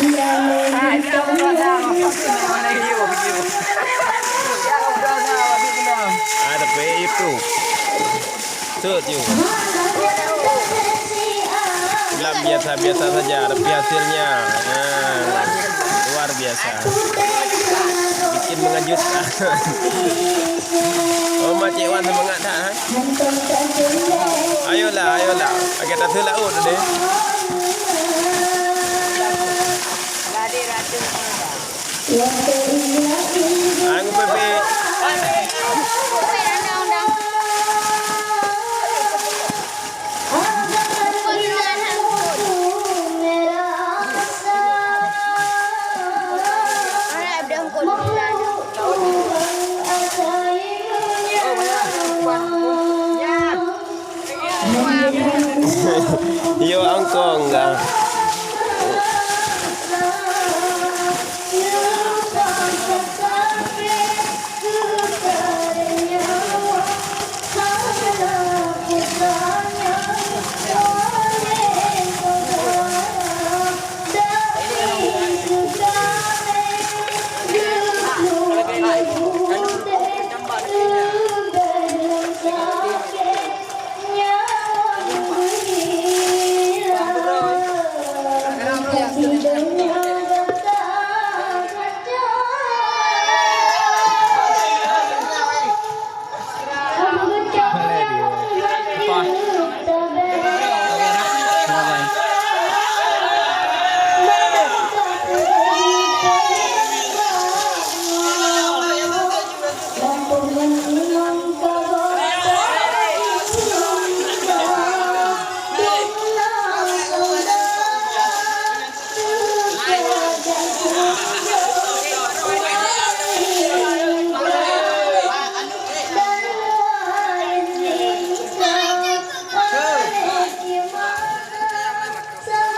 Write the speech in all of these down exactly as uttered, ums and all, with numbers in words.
Ah, tapi itu. Search you. Lam biasa-biasa saja, tapi hasilnya, ah, luar biasa. Bikin mengejutkan. Oh, Mak Cik Wan semangat dah, ha? Ayolah, ayolah. Agak tak selak, oh, tadi. Ang pepe. Yo angkong ga.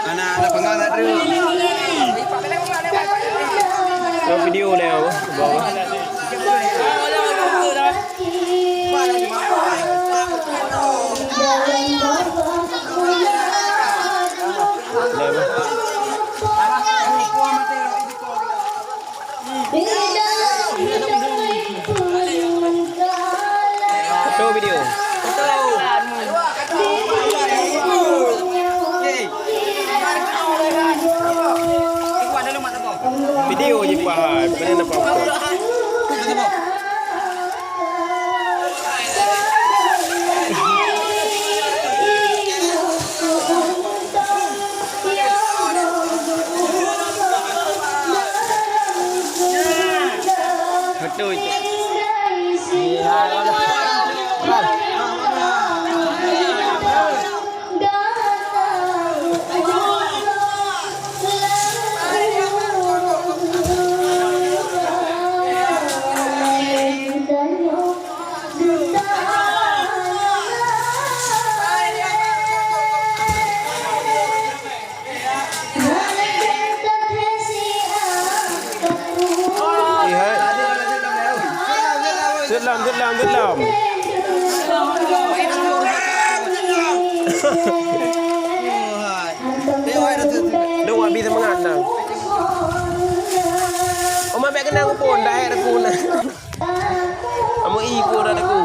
Anak ada pengawa tu. Kau video leh, apa? Bawa. Leh, apa? Foto video. Video je, Pak. Bukan nak foto. Betul itu. Hai. Sit lam, sit lam, sit lam. Dong wak bi seumangat dah. Oma bèk keunong pun, dah hai aku nah. Amu i pun dah aku.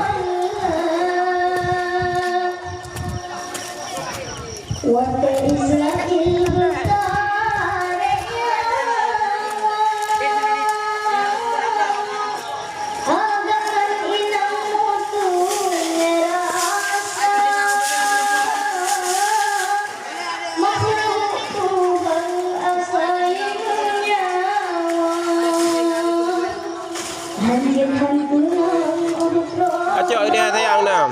Acok dia sayang dah.